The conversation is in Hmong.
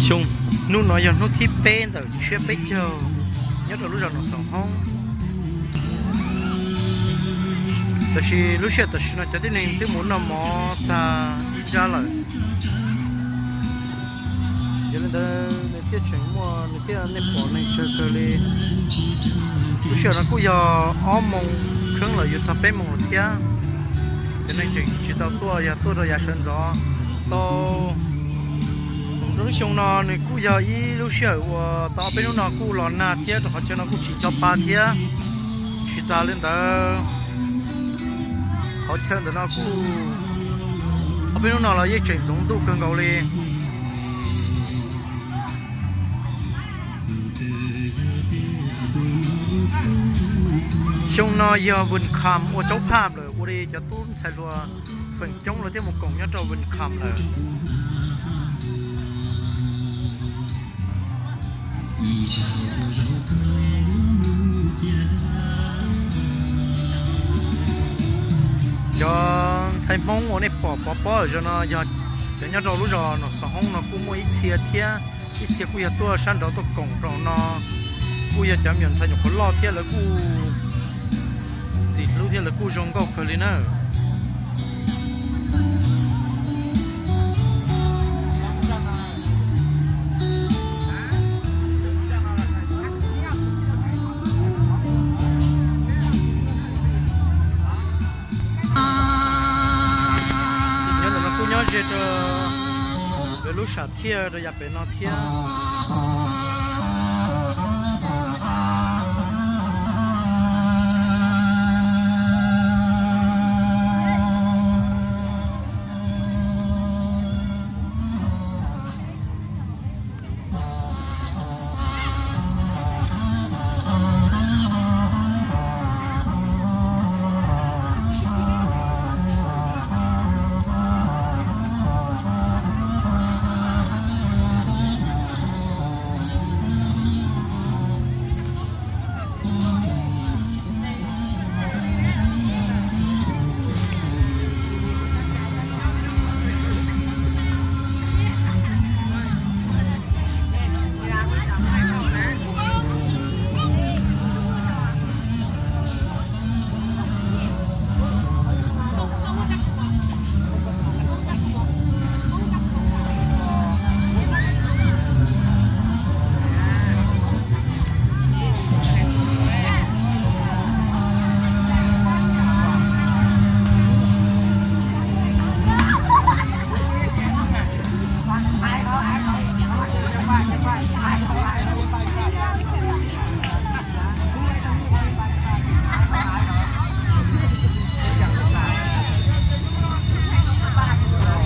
Xyoo, hnub no yog hnub thib peb ntawm tsiab peb caug nyob rau lub zos Noo Xov Hoob. Tab sis lub sij hawm tam sim no cov tib neeg twb mus noj mov tag ib nrab lawm. Yog li ntawd nws thiaj tseem muaj, nws thiaj, nej pom neeg tsawg kawg li. Lub sij hawm no kuj yog ob moos kheeb lawm, yuav txog peb moos lawm thiab. Cov neeg tseem tsis tau tuaj, yog tuaj rau yav sawv ntxov tau. Rau lub xyoo no nws kuj yog ib lub sij hawm uas tau ob peb hnub no kuj los nag thiab, rau qhov chaw no kuj tsis ncho pa thiab. Tsis tas li ntawd, qhov chaw ntawm no kuj ob peb hnub no los yeej tseem ntxoov ntuj kawg nkaus li. Xyoo no yog Vwm Kham ua tsaub phaj lawm, ua li cov tub ntxhais hluas feem coob los thiaj mus koom nyob rau Vwm Kham lawm. Cov ntxhais Hmoob uas nej pom pov pob zaum no yog cov nyob rau lub zos Noo Xov Hoob no kuj muaj ib txhia thiab, ib txhia kuj yog tuaj sab nraud tuaj koom rau no. Kuj yog cov me nyuam ntxhais nyuam qhuav loj thiab lawv kuj ntxim hlub thiab lawv kuj zoo nkauj kawg li na. Nyob ntawm no kuj nyob ze rau lawv lub sam thiaj rau yav pem no thiab.